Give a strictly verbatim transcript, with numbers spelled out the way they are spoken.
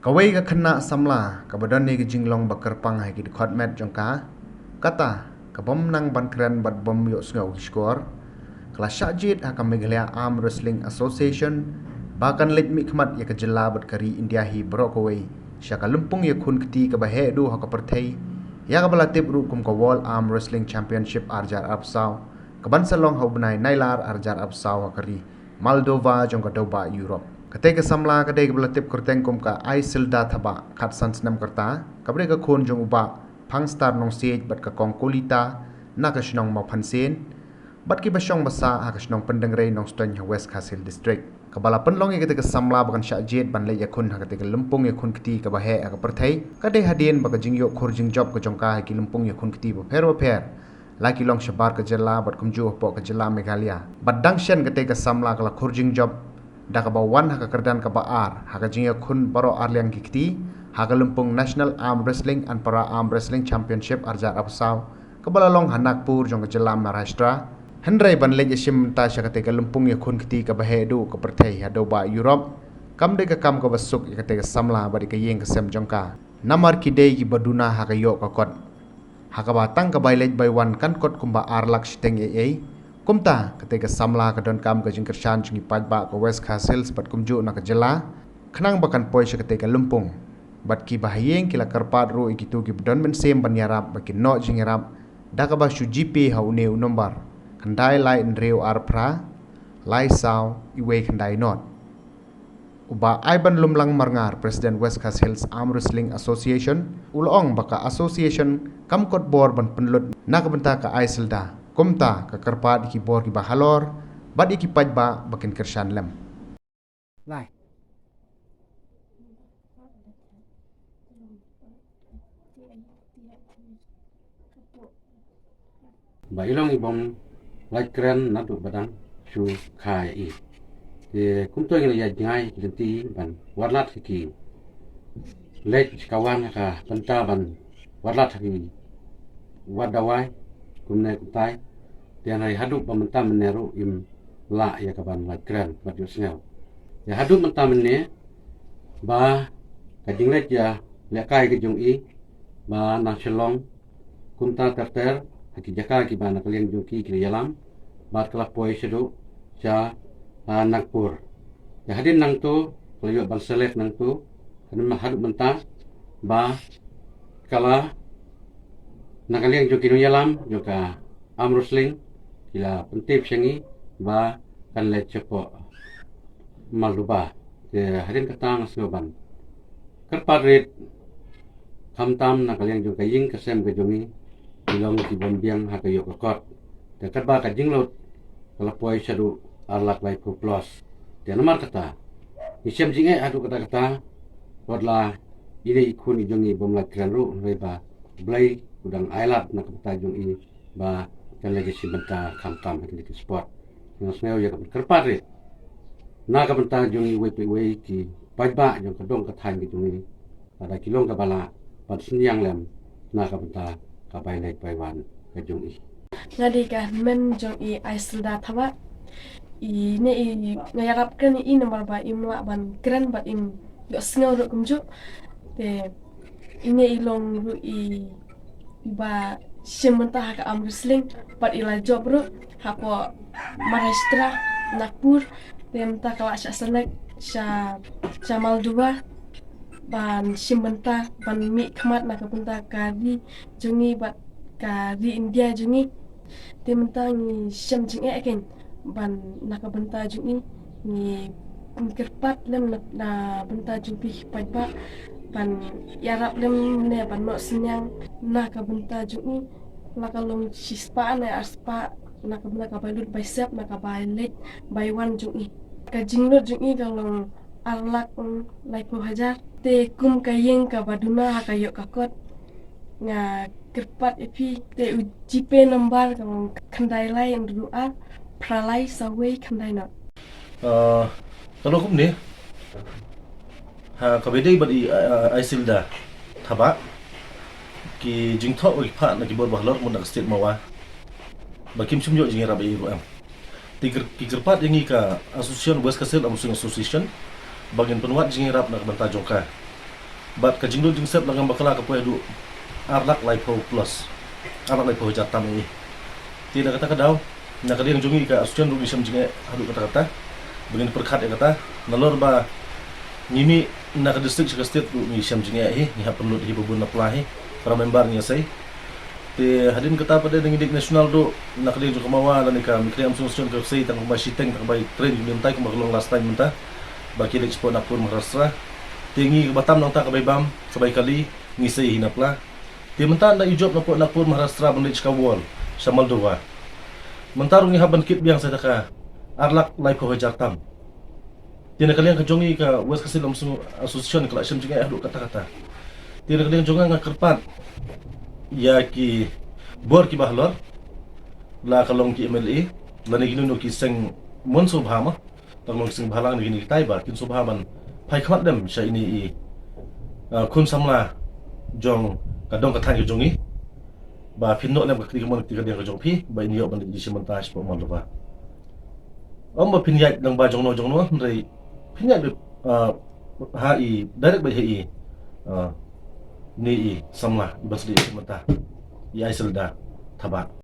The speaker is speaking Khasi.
Kawei ka khynnah samla kaba don ïa ka jinglong ba kyrpang ha ki dkhot met jong ka, kata ka bym nang ban kren bad bym ïohsngew ki shkor, ka la shah jied ha ka Meghalaya Arm Wrestling Association ba kan leit mihkhmat ïa ka jylla bad ka ri India hi baroh kawei sha ka lympung ïakhun kti kaba heh duh ha ka pyrthei, ïa kaba la tip ruh kum ka World Arm Wrestling Championship ar hajar arphew saw, ka ban sa long ha u bnai Nailar ar hajar arphew saw ha ka ri Moldova jong ka dewbah Europe. Katei ka samla ka dei kaba la tip kyrteng kum ka Isilda Thabah, khatsan snem ka rta, kaba dei ka khun jong u Bah Phangstar Nongsiej bad ka Kong Kolita na ka shnong Mawphansen, bad kiba shong ba sah ha ka shnong Pyndengrei Nongstoiñ ha West Khasi Hills District. Kaba la pynlong ïa katei ka samla ba kan shah jied ban leit ïakhun ha katei ka lympung ïakhun kti kaba heh ha ka pyrthei ka dei hadien ba ka jingïoh khur jingjop ka jong ka ha ki lympung ïakhun kti bapher bapher, la ki long shabar ka jylla bad kumjuh hapoh ka jylla Meghalaya. Bad dang shen katei ka samla ka la khur jingjop da kaba wan ha ka kyrdan kaba ar ha ka jingïakhun baroh ar liang ki kti ha ka lympung National Arm Wrestling and Para Arm Wrestling Championship ar hajar arphew saw, kaba la long ha Nagpur jong ka jylla Maharashtra. Hynrei ban leit ïashim bynta sha katei ka lympung ïakhun kti kaba heh duh ka pyrthei ha dewbah Europe kam dei ka kam kaba suk ïa katei ka samla bad ïa ka ïing ka sem jong ka, namar ki dei kiba duna ha ka ïoh ka kot, ha kaba tang ka bai leit bai wan kan kot kumba ar lak shiteng ei ei. Kumta katei ka samla ka donkam ka jingkyrshan jong ki paidbah ka West Khasi Hills bad kumjuh na ka jylla khnang ba kan poi sha katei ka lympung. Bad kiba ha ïing ki la kyrpad ruh ïa kito kiba don mynsiem ban ïarap ba kin noh jingïarap da kaba shu GPay ha une u nombar khyndai lai hynriew ar phra lai saw iwei khyndai nod. U Bah Aibanlumlang Marngar, President West Khasi Hills Arm Wrestling Association, u la ong ba ka association kam kot bor ban pynlut na ka bynta ka Isilda, kumta ka kyrpad ïa ki bor kiba halor bad ïa ki paidbah ba kin kyrshan lem. Lai. Ba i long i bym lait kren naduh ba dang shu kha ïa i. Te kumta ngi la ïa jngai ki lynti ban watlat ha ki leit ka wan ha ka bynta ban watlat ha ki wad dawai kumne kumtai. Te hynrei haduh ba mynta mynne ruh im lah ïa ka ban lait kren bad ïohsngew. Te haduh mynta mynne ba ka jingleit ïa lehkai ka jong i ba na Shillong kumta ter ter ha ki jaka kiba na ka liang jong ki ki la ïalam bad ka la poi shaduh sha, ah, Nagpur. Te hadien nangto ka la ïoh ban select nangto, hadien ma haduh mynta ba ka la na ka liang jong ki nongïalam jong ka arm wrestling ki la pyntip sha ngi ba kan leit shapoh Moldova. Te hadien kata nga sngew ban kyrpad rit, khamtam na ka liang jong ka ïing ka sem ka jong ngi, ki long ki bym biang ha ka ïoh ka kot. Te katba ka jinglut ka la poi shaduh ar lak laiphew plus. Te namar kata ngi shem jingeh haduh katta katta, wat la ine i khun i jong ngi bym lait kren ruh, hynrei ba Blei u dang ailad na ka bynta jong i ba kan leit shim bynta khamtam ha kine ki sport. Nga sngew ïa ka ban kyrpad rit na ka bynta jong iwei pa iwei ki paidbah jong ka dong ka thaiñ ka jong i, lada ki long kaba lah ban synñiang lem na ka bynta ka bai leit bai wan ka jong i. Nga dei ka hynmen jong i Isilda Thabah. Ine i nga ïarap kren ïa i namar ba im lah ban kren bad im ïohsngew ruh kumjuh. Te ine i long ruh i ba shim bynta ha ka arm wrestling bad i la jop ruh hapoh Maharashtra, Nagpur. Te mynta ka la shah select sha, sha Moldova ban shim bynta ban mihkhmat na ka bynta ka ri jong ngi bad ka ri India jong ngi. Te mynta ngi shem jingeh kein ban na ka bynta jong i, ngi kyrpad lem na, na bynta jong phi paidbah ban ïarap lem ne ban noh synñiang na ka bynta jong i. La ka long shispah ne arspah na ka bynta ka bai lut bai sep na ka bai leit bai wan jong i. Ka jinglut jong i ka long ar lak, mm, laiphew hajar. Te kum ka ïing kaba duna ha ka ïoh ka kot, nga kyrpad ïa phi, te u GPay number ka long khyndai lai hynriew ar phra lai saw wei khyndai nod. Ah, ka long kumne. Ha kaba ïadei bad i, ah, Isilda Thabah, ki jingthoh ba ki phah na ki bor ba halor mut na ka state Mawa ba kim shym ïoh jingïarap ei ruh em. Te ki kyr-, ki kyrpad ïa ngi ka Association West Khasi Hills Arm Wrestling Association ba ngin pynwad jingïarap na ka bynta jong ka. Bad ka jinglut jingsep la ngam bakla ka poi haduh ar lak laiphew plus, ar lak laiphew hajar tam eh. Te na kata ka daw, na ka liang jong ngi ka association ruh ngi shem jingeh haduh kata kata ba ngin pyrkhat ïa kata. Nalor ba ngi mih na ka district sha ka state ruh ngi shem jingeh hi, ngi hap pynlut hi ba bun na pla hi, para member ngi ïa sei. Te hadien kata pat de ngi dik national ruh, na ka liang jong ka Mawa lane ka Meikhlieh Armed Students Association ka sei tang ba shiteng tang ba i train ngi mynta kumba ka long last time mynta ba ki leit shapoh Nagpur Maharashtra. Te ngi kaba tam nangta ka bai bam ka bai kali ngi sei hi na pla. Te mynta da i jop napoh Nagpur Maharashtra ban leit sha ka wall sha Moldova. Mynta ruh ngi hap ban kit biang sa da ka ar lak laiphew hajar tam. Te na ka liang ka jong ngi ka West Khasi Hills Association ka la shem jingeh haduh kata kata. Te na ka liang jong nga nga kyrpad ïa ki bor kiba halor, la ka long ki M L A lane kino kino ki seng mon sngewbha ma, la ka long ki seng bhalang ne kine kitai ba kin sngewbha ban phai khmat dem sha ine i, ah, khun samla jong ka dong ka thaiñ ka jong ngi. Ba phin noh lem ka kti ka mon kti ka diang ka jong phi ba in ïoh ban leit jingshimbynta shapoh Moldova. Ym ba phin ïaid lang ba jongno jongno hynrei phin ïaid ba, ah, ha i direct ba ha i, ah, ne i samla i ba sdie mynta i Iselda Thabah.